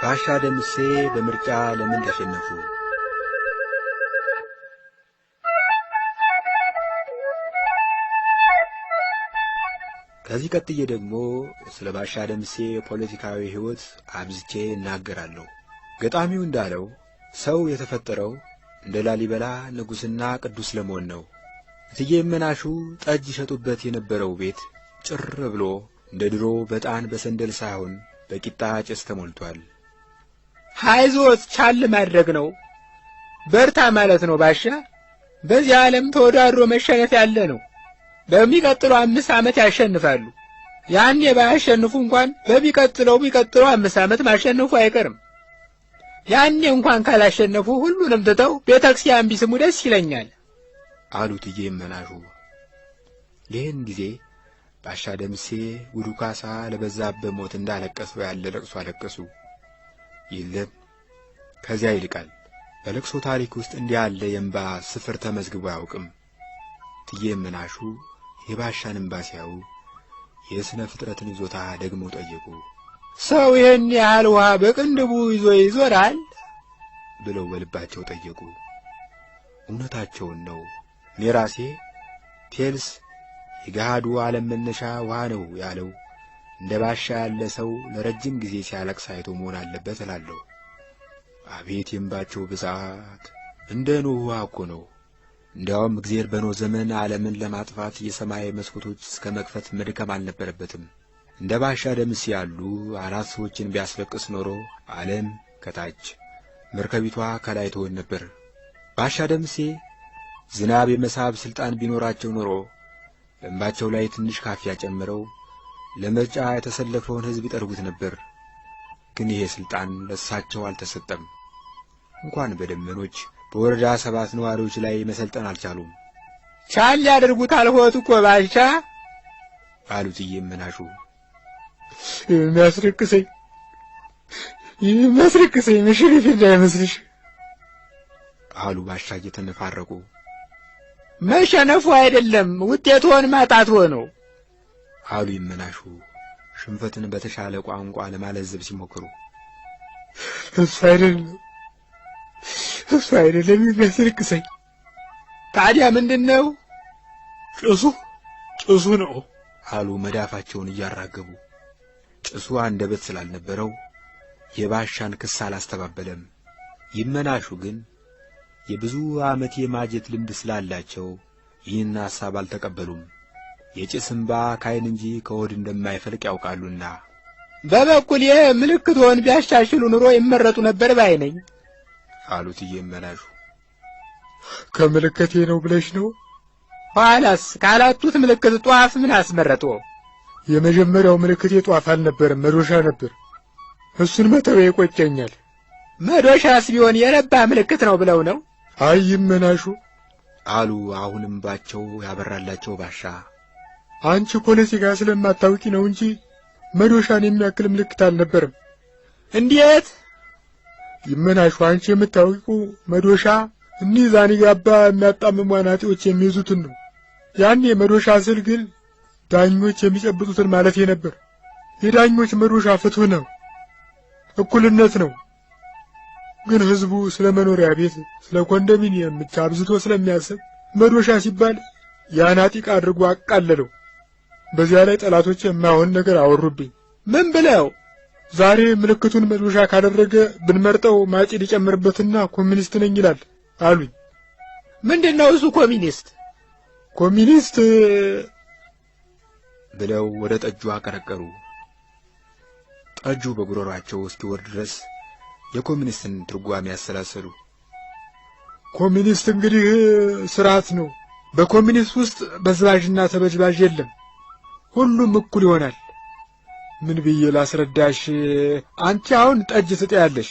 ባሻ ደምሴ በምርጫ ለምን ተሸነፉ? ከዚህ ቀጥዬ ደግሞ ስለ ባሻ ደምሴ ፖለቲካዊ ሕይወት አብዝቼ እናገራለሁ። ገጣሚው እንዳለው ሰው የተፈጠረው እንደ ላሊበላ ንጉሥና ቅዱስ ለመሆን ነው። እትዬ መናሹ ጠጅ ይሸጡበት የነበረው ቤት ጭር ብሎ እንደ ድሮ በዕጣን በሰንደል ሳይሆን በቂጣ ጭስ ተሞልቷል። አይዞት ቻል ማድረግ ነው፣ በርታ ማለት ነው ባሻ። በዚህ ዓለም ተወዳድሮ መሸነፍ ያለ ነው። በሚቀጥለው 5 ዓመት ያሸንፋሉ። ያኔ ባያሸንፉ እንኳን በሚቀጥለው 5 ዓመት ማሸነፉ አይቀርም። ያኔ እንኳን ካላሸነፉ ሁሉንም ትተው ቤተክርስቲያን ቢስሙ ደስ ይለኛል አሉ እትዬ መናሹ። ይህን ጊዜ ባሻ ደምሴ ጉዱ ካሳ ለበዛብህ ሞት እንዳለቀሰው ያለ ለቅሶ አለቀሱ። የለም ከዚያ ይልቃል። በለቅሶ ታሪክ ውስጥ እንዲህ ያለ የእንባ ስፍር ተመዝግቦ አያውቅም። እትዬ መናሹ የባሻን እንባ ሲያዩ የሥነ ፍጥረትን ይዞታ ደግመው ጠየቁ። ሰው ይህን ያህል ውሃ በቅንድቡ ይዞ ይዞራል ብለው በልባቸው ጠየቁ። እውነታቸውን ነው። እኔ ራሴ ቴልስ የገሃዱ ዓለም መነሻ ውሃ ነው ያለው እንደ ባሻ ያለ ሰው ለረጅም ጊዜ ሲያለቅስ አይቶ መሆን አለበት እላለሁ። አቤት የእንባቸው ብዛት! እንደ ኖህ ውሃ እኮ ነው። እንዲያውም እግዚአብሔር በኖህ ዘመን ዓለምን ለማጥፋት የሰማይ መስኮቶች እስከ መክፈት መድከም አልነበረበትም። እንደ ባሻ ደምሴ ያሉ 4 ሰዎችን ቢያስለቅስ ኖሮ ዓለም ከታች መርከቢቷ ከላይ ትሆን ነበር። ባሻ ደምሴ ዝናብ የመሳብ ስልጣን ቢኖራቸው ኖሮ በእንባቸው ላይ ትንሽ ካፊያ ጨምረው ለምርጫ የተሰለፈውን ሕዝብ ይጠርጉት ነበር። ግን ይሄ ስልጣን ለእሳቸው አልተሰጠም። እንኳን በደመኖች በወረዳ 7 ነዋሪዎች ላይ መሰልጠን አልቻሉም። ቻል ያደርጉታል ሆት እኮ ባሻ አሉ እትዬ መናሹ። የሚያስረክሰኝ መሸነፍ እንዳይመስልሽ አሉ ባሻ እየተነፋረቁ። መሸነፉ አይደለም ውጤቱን ማጣት ሆነው አሉ ይመናሹ ሽንፈትን በተሻለ ቋንቋ ለማለዘብ ሲሞክሩ። እሱ አይደለም የሚያስረክሰኝ። ታዲያ ምንድነው? ጭሱ ነው አሉ መዳፋቸውን እያራገቡ። ጭሱ አንደበት ስላልነበረው የባሻን ክስ አላስተባበለም። ይመናሹ ግን የብዙ ዓመት የማጀት ልምድ ስላላቸው ይህን ሐሳብ አልተቀበሉም። የጭስ እንባ ካይን እንጂ ከሆድ እንደማይፈልቅ ያውቃሉና። በበኩሌ ምልክቱን ቢያሻሽሉ ኑሮ ይመረጡ ነበር ባይ ነኝ አሉት እየመናሹ። ከምልክቴ ነው ብለሽ ነው? ኋላስ ካላጡት ምልክት ጧፍ ምን አስመረጡ? የመጀመሪያው ምልክቴ ጧፍ አልነበረም፣ መዶሻ ነበር። እሱን መተው ይቆጨኛል። መዶሻስ ቢሆን የረባ ምልክት ነው ብለው ነው? አይ ይመናሹ አሉ አሁንም ባቸው ያበራላቸው ባሻ። አንቺ ፖለቲካ ስለማታውቂ ነው እንጂ መዶሻን የሚያክል ምልክት አልነበረም። እንዴት? ይመናሹ አንቺ የምታውቂው መዶሻ እኒህ ዛኒጋባ የሚያጣምሙ አናጢዎች የሚይዙትን ነው። ያኔ መዶሻ ስል ግን ዳኞች የሚጨብጡትን ማለት ነበር። የዳኞች መዶሻ ፍትህ ነው፣ እኩልነት ነው። ግን ህዝቡ ስለ መኖሪያ ቤት ስለ ኮንዶሚኒየም ብቻ አብዝቶ ስለሚያስብ መዶሻ ሲባል የአናጢ ዕቃ አድርጎ አቃለለው። በዚያ ላይ ጠላቶች የማይሆን ነገር አወሩብኝ። ምን ብለው? ዛሬ ምልክቱን መዶሻ ካደረገ ብንመርጠው ማጭድ ይጨምርበትና ኮሚኒስት ነኝ ይላል አሉኝ። ምንድነው እሱ ኮሚኒስት? ኮሚኒስት ብለው ወደ ጠጁ አቀረቀሩ። ጠጁ በጉሮሯቸው እስኪወርድ ድረስ የኮሚኒስትን ትርጓሜ ያሰላሰሉ። ኮሚኒስት እንግዲህ ስርዓት ነው። በኮሚኒስት ውስጥ በዝባዥና ተበዝባዥ የለም። ሁሉም እኩል ይሆናል። ምን ብዬ ላስረዳሽ? አንቺ አሁን ጠጅ ትጠያለሽ፣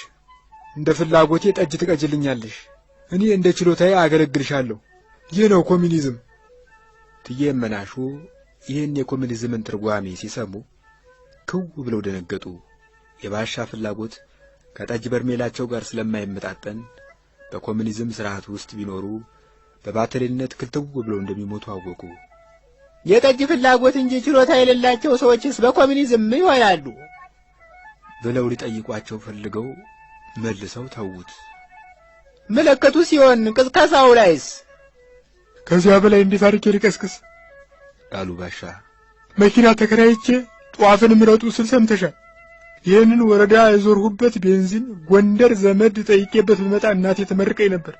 እንደ ፍላጎቴ ጠጅ ትቀጅልኛለሽ፣ እኔ እንደ ችሎታዬ አገለግልሻለሁ። ይህ ነው ኮሚኒዝም። እትዬ መናሹ ይህን የኮሚኒዝምን ትርጓሜ ሲሰሙ ክው ብለው ደነገጡ። የባሻ ፍላጎት ከጠጅ በርሜላቸው ጋር ስለማይመጣጠን በኮሚኒዝም ስርዓት ውስጥ ቢኖሩ በባተሌነት ክልትው ብለው እንደሚሞቱ አወቁ። የጠጅ ፍላጎት እንጂ ችሎታ የሌላቸው ሰዎችስ በኮሚኒዝም ምን ይሆናሉ? ብለው ሊጠይቋቸው ፈልገው መልሰው ተዉት። ምልክቱ ሲሆን ቅስቀሳው ላይስ? ከዚያ በላይ እንዴት አድርጌ ልቀስቅስ? አሉ ባሻ። መኪና ተከራይቼ ጧፍን ምረጡ ስል ሰምተሻል። ይህንን ወረዳ የዞርሁበት ቤንዚን ጎንደር ዘመድ ጠይቄበት ብመጣ እናቴ ተመርቀኝ ነበር።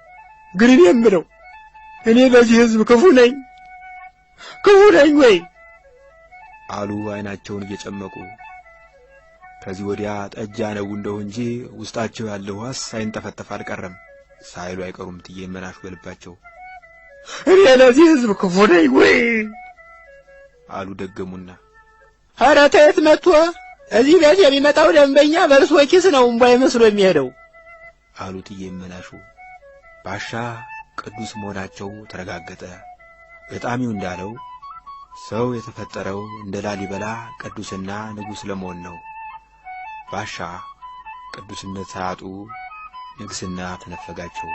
ግን እኔ የምለው እኔ ለዚህ ሕዝብ ክፉ ነኝ ክፉ ነኝ ወይ? አሉ ዓይናቸውን እየጨመቁ። ከዚህ ወዲያ ጠጅ ያነቡ እንደው እንጂ ውስጣቸው ያለው ውሃስ ሳይንጠፈጠፍ አልቀረም ሳይሉ አይቀሩም እትዬ ይመናሹ በልባቸው። እኔ ለዚህ ሕዝብ ክፉ ነኝ ወይ? አሉ ደገሙና። ኧረ ተየት መጥቶ እዚህ ቤት የሚመጣው ደንበኛ በእርሶ ኪስ ነው እምቧይ መስሎ የሚሄደው አሉ እትዬ ይመናሹ። ባሻ ቅዱስ መሆናቸው ተረጋገጠ። ገጣሚው እንዳለው ሰው የተፈጠረው እንደ ላሊበላ ቅዱስና ንጉሥ ለመሆን ነው። ባሻ ቅዱስነት ሳያጡ ንግስና ተነፈጋቸው።